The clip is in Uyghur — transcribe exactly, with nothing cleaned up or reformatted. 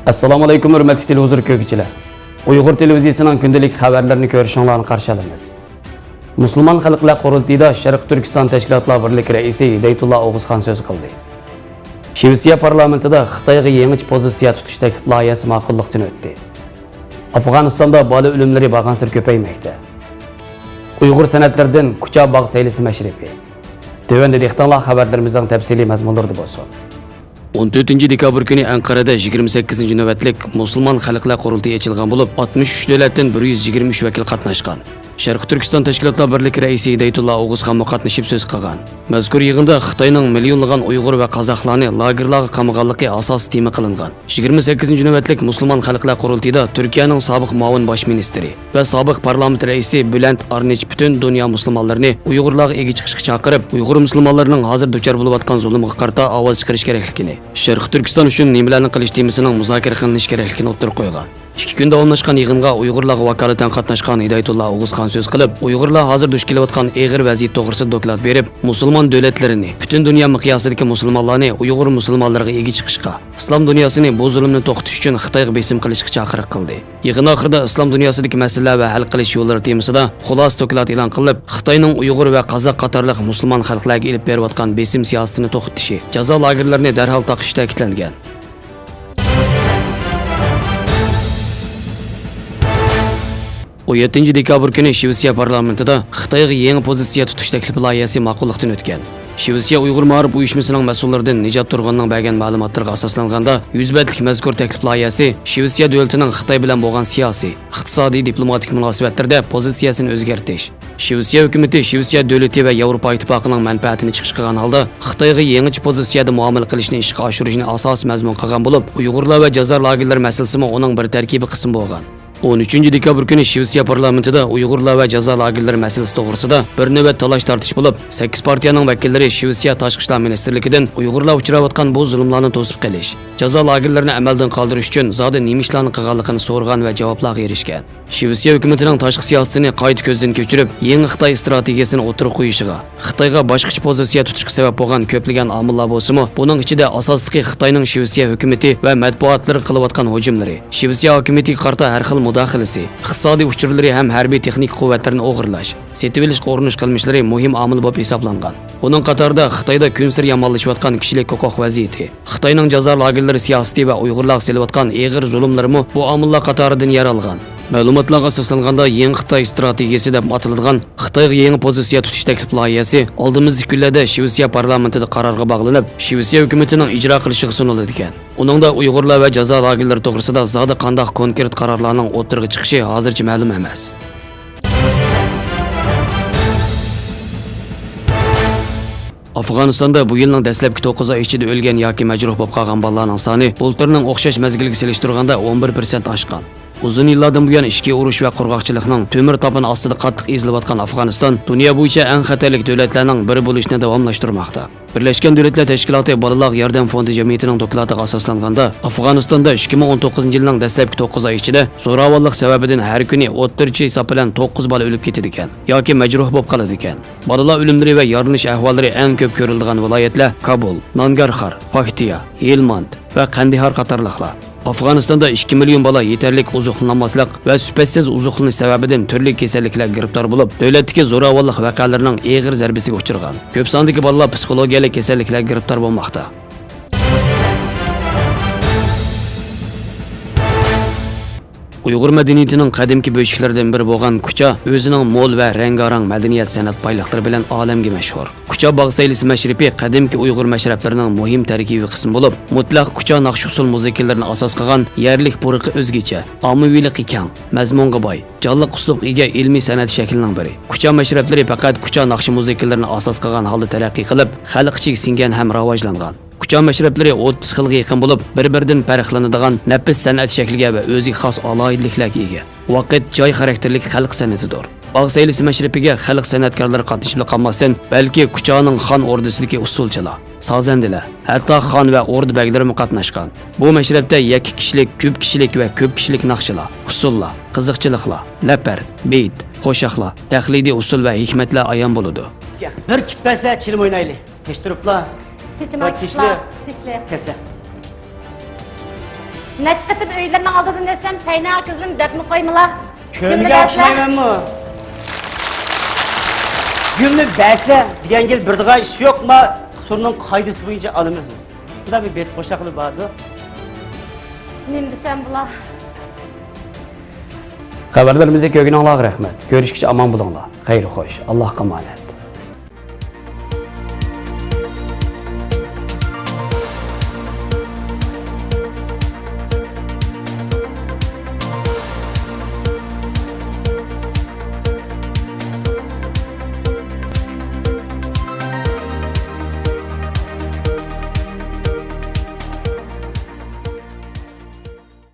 ئەسسالامۇئەلەيكۇم، ھۆرمەتلىك تېلېۋىزور كۆرگۈچىلەر! ئۇيغۇر تېلېۋىزىيىسىنىڭ كۈندىلىك خەۋەرلىرىنى كۆرۈشۈڭلارنى قارشى ئالىمىز. مۇسۇلمان خەلقلەر قۇرۇلتىيىدا شەرقىي تۈركىستان تەشكىلاتلار بىرلىكى رەئىسى ھىدايەتۇللا ئوغۇزخان سۆز قىلدى. شىۋېتسىيە پارلامېنتىدا خىتايغا يېڭىچە پوزىتسىيە تۇتۇش تەكلىپ لايىھەسى ماقۇللۇقتىن ئۆتتى. ئافغانىستاندا بالا ئۆلۈملىرى بارغانسېرى كۆپەيمەكتە. ئۇيغۇر سەنئەتلىرىدىن كۇچا باغ سەيلىسى مەشرىپى. تۆۋەندە دىققىتىڭلار خەۋەرلىرىمىزنىڭ تەپسىلىي مەزمۇنلىرىدا بولسۇن. ئون تۆتىنچى دېكابىر كۈنى ئەنقەرەدە يىگىرمە سەككىزىنچى نۆۋەتلىك مۇسۇلمان خەلقلەر قۇرۇلتىيى ئېچىلغان بولۇپ، ئاتمىش ئۈچ دۆلەتتىن بىر يۈز يىگىرمە ئۈچ ۋەكىل قاتناشقان. شەرقىي تۈركىستان تەشكىلاتلار بىرلىكى رەئىسى ھىدايەتۇللا ئوغۇزخانمۇ قاتنىشىپ سۆز قىلغان. مەزكۇر يىغىندا خىتاينىڭ مىليونلىغان ئۇيغۇر ۋە قازاقلارنى لاگېرلارغا قامىغانلىقى ئاساسىي تېما قىلىنغان. يىگىرمە سەككىزىنچى نۆۋەتلىك مۇسۇلمان خەلقلەر قۇرۇلتىيىدا تۈركىيەنىڭ سابىق مۇئاۋىن باش مىنىستىرى ۋە سابىق پارلامېنت رەئىسى بۈلەنت ئارنىچ پۈتۈن دۇنيا مۇسۇلمانلىرىنى ئۇيغۇرلارغا ئىگە چىقىشقا چاقىرىپ، ئۇيغۇر مۇسۇلمانلىرىنىڭ ھازىر دۇچار بولۇۋاتقان زۇلۇمغا قارىتا ئاۋاز چىقىرىش كېرەكلىكىنى، شەرقىي تۈركىستان ئۈچۈن نېمىلەرنى قىلىش تېمىسىنىڭ مۇزاكىرە قىلىنىشى كېرەكلىكىنى ئوتتۇرىغا قويغان. ئىككى كۈن داۋاملاشقان يىغىنغا ئۇيغۇرلارغا ۋاكالىتەن قاتناشقان ھىدايەتۇللا ئوغۇزخان سۆز قىلىپ، ئۇيغۇرلار ھازىر دۇچ كېلىۋاتقان ئېغىر ۋەزىيەت توغرىسىدا دوكلات بېرىپ، مۇسۇلمان دۆلەتلىرىنى، پۈتۈن دۇنيا مىقياسىدىكى مۇسۇلمانلارنى ئۇيغۇر مۇسۇلمانلىرىغا ئىگە چىقىشقا، ئىسلام دۇنياسىنى بۇ زۇلۇمنى توختىتىش ئۈچۈن خىتايغا بېسىم قىلىشقا چاقىرىق قىلدى. يىغىن ئاخىرىدا ئىسلام دۇنياسىدىكى مەسىلىلەر ۋە ھەل قىلىش يوللىرى تېمىسىدا خۇلاسە دوكلات ئېلان قىلىنىپ، خىتاينىڭ ئۇيغۇر ۋە قازاق قاتارلىق مۇسۇلمان خەلقلەرگە ئېلىپ بېرىۋاتقان بېسىم سىياسىتىنى توختىتىشى، جازا لاگېرلىرىنى دەرھال تاقىشى تەكىتلەنگەن. ئون يەتتىنچى دېكابىر كۈنى شىۋېتسىيە پارلامېنتىدا خىتايغا يېڭى پوزىتسىيە تۇتۇش تەكلىپى لايىھەسى ماقۇللۇقتىن ئۆتكەن. شىۋېتسىيە ئۇيغۇر مائارىپ ئۇيۇشمىسىنىڭ مەسئۇللىرىدىن نىجات تۇرغۇننىڭ بەرگەن مەلۇماتلىرىغا ئاساسلانغاندا، يۈز بەتلىك مەزكۇر تەكلىپ لايىھەسى شىۋېتسىيە دۆلىتىنىڭ خىتاي بىلەن بولغان سىياسىي، ئىقتىسادىي، دىپلوماتىك مۇناسىۋەتلىرىدە پوزىتسىيەسىنى ئۆزگەرتىش، شىۋېتسىيە ھۆكۈمىتى شىۋېتسىيە دۆلىتى ۋە ياۋروپا ئىتتىپاقىنىڭ مەنپەئەتىنى چىقىش قىلغان ھالدا خىتايغا يېڭىچە پوزىتسىيەدە مۇئامىلە قىلىشنى ئىشقا ئاشۇرۇشنى ئاساسىي مەزمۇن قىلغان بولۇپ، ئۇيغۇرلار ۋە جازا لاگېرلىرى مەسىلىسىمۇ ئۇنىڭ بىر تەركىبىي قىسمى بولغان. ئون ئۈچىنچى دېكابىر كۈنى شىۋېتسىيە پارلامېنتىدا ئۇيغۇرلار ۋە جازا لاگېرلىرى مەسىلىسى توغرىسىدا بىر نۆۋەت تالاش-تارتىش بولۇپ، سەككىز پارتىيەنىڭ ۋەكىللىرى شىۋېتسىيە تاشقى ئىشلار مىنىستىرلىكىدىن ئۇيغۇرلار ئۇچراۋاتقان بۇ زۇلۇملارنى توسۇپ قېلىش، جازا لاگېرلىرىنى ئەمەلدىن قالدۇرۇش ئۈچۈن زادى نېمە ئىشلارنى قىلغانلىقىنى سورىغان ۋە جاۋابلارغا ئېرىشكەن. شىۋېتسىيە ھۆكۈمىتىنىڭ تاشقى سىياسىتىنى قايتا كۆزدىن كەچۈرۈپ، يېڭى خىتاي ئىستراتېگىيەسىنى ئوتتۇرىغا قويۇشىغا، خىتايغا باشقىچە پوزىتسىيە تۇتۇشقا سەۋەب بولغان كۆپلىگەن ئامىللار بولسىمۇ، بۇنىڭ ئىچىدە ئاساسلىقى خىتاينىڭ شىۋېتسىيە ھۆكۈمىتى ۋە مەتبۇئاتلىرىغا قىلىۋاتقان ھۇجۇملىرى، شىۋېتسىيە ھاكىمىيىتىگە قارىتا ھەر خىل مۇداخىلىسى، ئىقتىسادىي ئۇچۇرلىرى ھەم ھەربىي تېخنىكا قۇۋۋەتلىرىنى ئوغرىلاش، سېتىۋېلىشقا ئۇرۇنۇش قىلمىشلىرى مۇھىم ئامىل بولۇپ ھېسابلانغان. بۇنىڭ قاتارىدا خىتايدا كۈنسېرى يامانلىشىۋاتقان كىشىلىك ھوقۇق ۋەزىيىتى، خىتاينىڭ جازا لاگېرلىرى سىياسىتى ۋە ئۇيغۇرلارغا سېلىۋاتقان ئېغىر زۇلۇملىرىمۇ بۇ ئامىللار قاتارىدىن يەر ئالغان. مەلۇماتلارغا ئاساسلانغاندا، يېڭى خىتاي ئىستراتېگىيەسى دەپ ئاتىلىدىغان خىتايغا يېڭى پوزىتسىيە تۇتۇش تەكلىپ لايىھەسى ئالدىمىزدىكى كۈنلەردە شىۋېتسىيە پارلامېنتىدا قارارغا باغلىنىپ، شىۋېتسىيە ھۆكۈمىتىنىڭ ئىجرا قىلىشىغا سۇنۇلىدىكەن. ئۇنىڭدا ئۇيغۇرلار ۋە جازا لاگېرلىرى توغرىسىدا زادى قانداق كونكرېت قارارلارنىڭ ئوتتۇرىغا چىقىشى ھازىرچە مەلۇم ئەمەس. ئافغانىستاندا بۇ يىلنىڭ دەسلەپكى توققۇز ئاي ئىچىدە ئۆلگەن ياكى مەجرۇھ بولۇپ قالغان بالىلارنىڭ سانى بۇلتۇرنىڭ ئوخشاش مەزگىلگە سېلىشتۇرغاندا ئون بىر پىرسەنت ئاشقان. ئۇزۇن يىللاردىن بۇيان ئىچكى ئۇرۇش ۋە قۇرغاقچىلىقنىڭ تۆمۈر تاپىنى ئاستىدا قاتتىق ئېزىلىۋاتقان ئافغانىستان دۇنيا بويىچە ئەڭ خەتەرلىك دۆلەتلەرنىڭ بىرى بولۇشنى داۋاملاشتۇرماقتا. بىرلەشكەن دۆلەتلەر تەشكىلاتى بالىلارغا ياردەم فوندى جەمئىيىتىنىڭ دوكلاتىغا ئاساسلانغاندا، ئافغانىستاندا ئىككى مىڭ ئون توققۇزىنچى يىلنىڭ دەسلەپكى توققۇز ئاي ئىچىدە زوراۋانلىق سەۋەبىدىن ھەر كۈنى ئوتتۇرىچە ھېساب بىلەن توققۇز بالا ئۆلۈپ كېتىدىكەن ياكى مەجرۇھ بولۇپ قالىدىكەن. بالىلار ئۆلۈملىرى ۋە يارىلىنىش ئەھۋاللىرى ئەڭ كۆپ كۆرۈلىدىغان ۋىلايەتلەر كابۇل، نانگارخار، پاكتىيا، ھېلماند ۋە قەندىھار قاتارلىقلار. ئافغانىستاندا ئىككى مىليون بالا يېتەرلىك ئوزۇقلىنالماسلىق ۋە سۈپەتسىز ئوزۇقلىنىش سەۋەبىدىن تۈرلۈك كېسەللىكلەرگە گىرىپتار بولۇپ، دۆلەتتىكى زوراۋانلىق ۋەقەلىرىنىڭ ئېغىر زەربىسىگە ئۇچرىغان. كۆپ ساندىكى بالىلار پسىخولوگىيەلىك كېسەللىكلەرگە گىرىپتار بولماقتا. ئۇيغۇر مەدەنىيىتىنىڭ قەدىمكى بۆشۈكلىرىدىن بىرى بولغان كۇچا ئۆزىنىڭ مول ۋە رەڭگارەڭ مەدەنىيەت سەنئەت بايلىقلىرى بىلەن ئالەمگە مەشھۇر. كۇچا باغ سەيلىسى مەشرىپى قەدىمكى ئۇيغۇر مەشرەپلىرىنىڭ مۇھىم تەركىبىي قىسمى بولۇپ، مۇتلەق كۇچا ناخشا ئۇسسۇل مۇزىكىلىرىنى ئاساس قىلغان يەرلىك پۇرىقى ئۆزگىچە، ئاممىۋىلىقى كەڭ، مەزمۇنغا باي، جانلىق ئۇسلۇبقا ئىگە ئىلمىي سەنئەت شەكلىنىڭ بىرى. كۇچا مەشرەپلىرى پەقەت كۇچا ناخشا مۇزىكىلىرىنى ئاساس قىلغان ھالدا تەرەققىي قىلىپ، خەلق ئىچىگە سىڭگەن ھەم راۋاجلانغان. كۇچا مەشرەپلىرى ئوتتۇز خىلغا يېقىن بولۇپ، بىر-بىرىدىن پەرقلىنىدىغان نەپىس سەنئەت شەكلىگە ۋە ئۆزىگە خاس ئالاھىدىلىكلەرگە ئىگە. ۋاقىت، جاي خاراكتېرلىك خەلق سەنئىتىدۇر. باغ سەيلىسى مەشرىپىگە خەلق سەنئەتكارلىرى قاتنىشىپلا قالماستىن، بەلكى كۇچانىڭ خان ئوردىسىدىكى ئۇسسۇلچىلار، سازەندىلەر، ھەتتا خان ۋە ئوردا بەگلىرىمۇ قاتناشقان. بۇ مەشرەپتە يەككە كىشىلىك، جۈپ كىشىلىك ۋە كۆپ كىشىلىك ناخشىلار، ئۇسسۇللار، قىزىقچىلىقلار، لەپەر، بېيىت، قوشاقلار، تەقلىدىي ئۇسسۇل ۋە ھېكمەتلەر ئايان بولىدۇ. بىر كىپپەسلە چىلىم ئوينايلى. تىشتۇرۇپلا. تىشلىماي بىر تىشلە. تىشلە. كەسلە. نەچچە قېتىم ئۆيلىرىنىڭ ئالدىدىن ئۆتسەم، سەينە ئاكىسىنى دەپمۇ قويمىلا. كۆرمىگەن ئوخشىمايمەنمۇ؟ گۈلنى بەرسە دېگەن گېلى بېرىدىغان ئىش يوق، ما سورۇننىڭ قائىدىسى بويىچە ئالىمىز. بۇندا بىر بېت قوشاقلىرى باردۇ. نېمە دېسەم بۇلار؟ خەۋەرلىرىمىزنى كۆرگىنىڭلارغا رەھمەت. كۆرۈشكىچە ئامان بولۇڭلار. خەير خوش. ئاللاھقا ئامانەت.